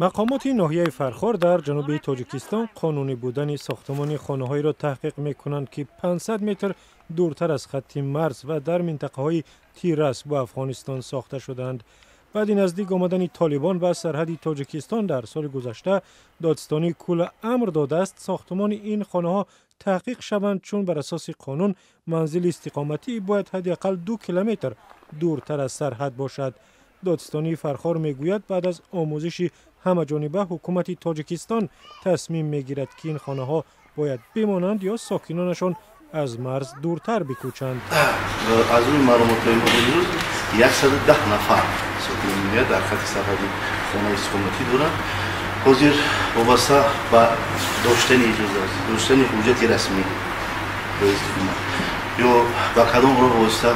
Мақомоти ноҳияи Фархор дар ҷануби Тоҷикистон қонунӣ будани сохтмони хонаҳоеро таҳқиқ мекунанд, ки 500 метр дуртар аз хатти марз ва дар минтақаҳои тиррас бо Афғонистон сохта шудаанд. Баъди наздик омадани Толибон ба сарҳади Тоҷикистон дар соли гузашта, додситонии кулл амр додааст, сохтмони ин хонаҳо таҳқиқ шаванд, чун бар асоси қонун манзили истиқоматӣ бояд ҳадди ақал 2 километр дуртар аз сарҳад бошад. Додситонии Фархор мегӯяд, баъд аз омӯзиши ҳамаҷониба ҳукумати Тоҷикистон тасмим мегирад, ки ин хонаҳо бояд бимонанд ё сокинонашон аз марз дуртар бикӯчанд. Аз рӯи маълумотҳои мо, имрӯз 110 нафар сокинони ноҳия дар хати сарҳади хонаи истиқоматӣ доранд. Ҳозир вобаста ба доштани иҷозат, доштани ҳуҷҷати расмӣ ба истиқомат ё ба кадом роҳ восита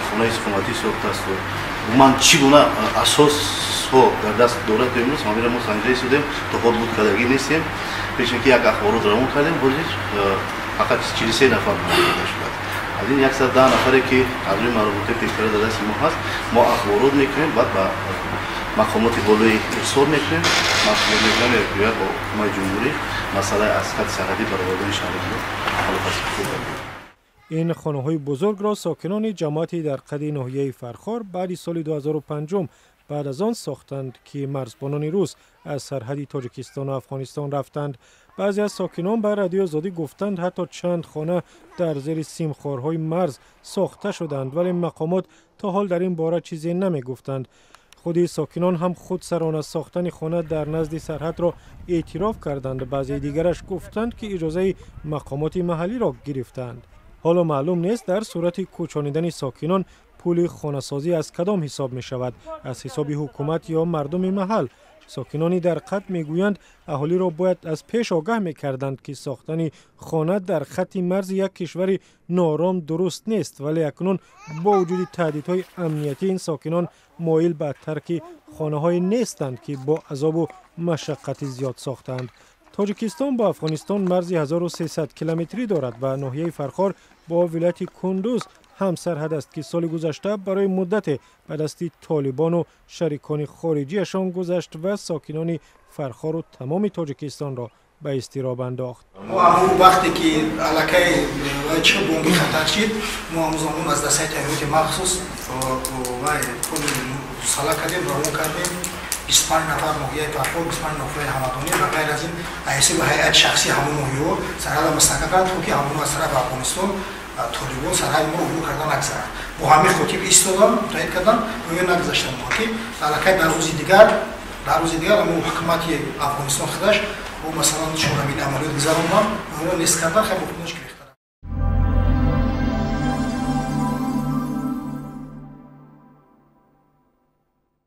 хонаи истиқоматӣ сохтааст, умуман чӣ гуна асосҳо дар даст дорад, то имрӯз ҳамира мо санҷида истодем, то ҳол буд кардагӣ нестем. Пеш ки як ахборот равон кардем, ҳозир фақат 43 нафар карда шудааст. Аз ин 110 нафаре, ки аз рӯи маълумотҳои пешкара дар дасти мо ҳаст, мо ахборот мекунем, баъд ба мақомоти болои ирсол мекунем, мақомот мекунем, якҷоя бо ҳукумати ҷумҳурӣ масъалаи аз хати сарҳадӣ баровардани шаҳрвандон ҳаллу. Ин хонаҳои бузургро сокинони ҷамоати дар қади ноҳияи Фархор баъди соли 2005, баъд аз он сохтанд, ки марзбонони рус аз сарҳади Тоҷикистону Афғонистон рафтанд. Баъзе аз сокинон ба Радиои Озодӣ гуфтанд, ҳатто чанд хона дар зери симхорҳои марз сохта шуданд, вале мақомот то ҳол дар ин бора чизе намегуфтанд. Худи сокинон ҳам худсарона сохтани хона дар назди сарҳадро эътироф карданд. Баъзеи дигараш гуфтанд, ки иҷозаи мақомоти маҳаллиро гирифтаанд. Ҳоло маълум нест, дар сурати кӯчонидани сокинон пули хонасозӣ аз кадом ҳисоб мешавад: аз ҳисоби ҳукумат ё мардуми маҳал. Сокинони дар қад мегӯянд, аҳолиро бояд аз пеш огаҳ мекарданд, ки сохтани хона дар хатти марзи як кишвари ноором дуруст нест. Вале акнун бо вуҷуди таҳдидҳои амниятӣ ин сокинон моил ба тарки хонаҳое нестанд, ки бо азобу машаққати зиёд сохтаанд. Тоҷикистон бо Афғонистон марзи 1300 километрӣ дорад ва ноҳияи Фархор бо вилояти Кундуз ҳамсарҳад аст, ки соли гузашта барои муддате ба дасти толибону шарикони хориҷиашон гузашт ва сокинони Фархору тамоми Тоҷикистонро ба изтироб андохт. Мо ҳамун вақте ки аллакай чӣ бомби хатар шид, мо ҳамун замон аз дастаи тайёроти махсус пули сала кардем, равон кардем 25 нафар ноҳияи Фархор, 25 нафари Ҳамадонӣ ва ғайр аз ин ҳисоби ҳайати шахсӣ ҳамун ноҳияҳо сарҳада мустаҳкам кард, то ки ҳамун аз тарафи Афғонистон толибон сарҳади моро убур карда нагзарад. Бо ҳамин хотир истодам, мутаҳид кардам ё нагузаштам, ки аллакай дар рӯзи дигар ҳамун ҳукумати Афғонистон худаш бо, масалан, чорабини амалиёт гузарондам, онро нест кардан, хеле худаш гирифтанд.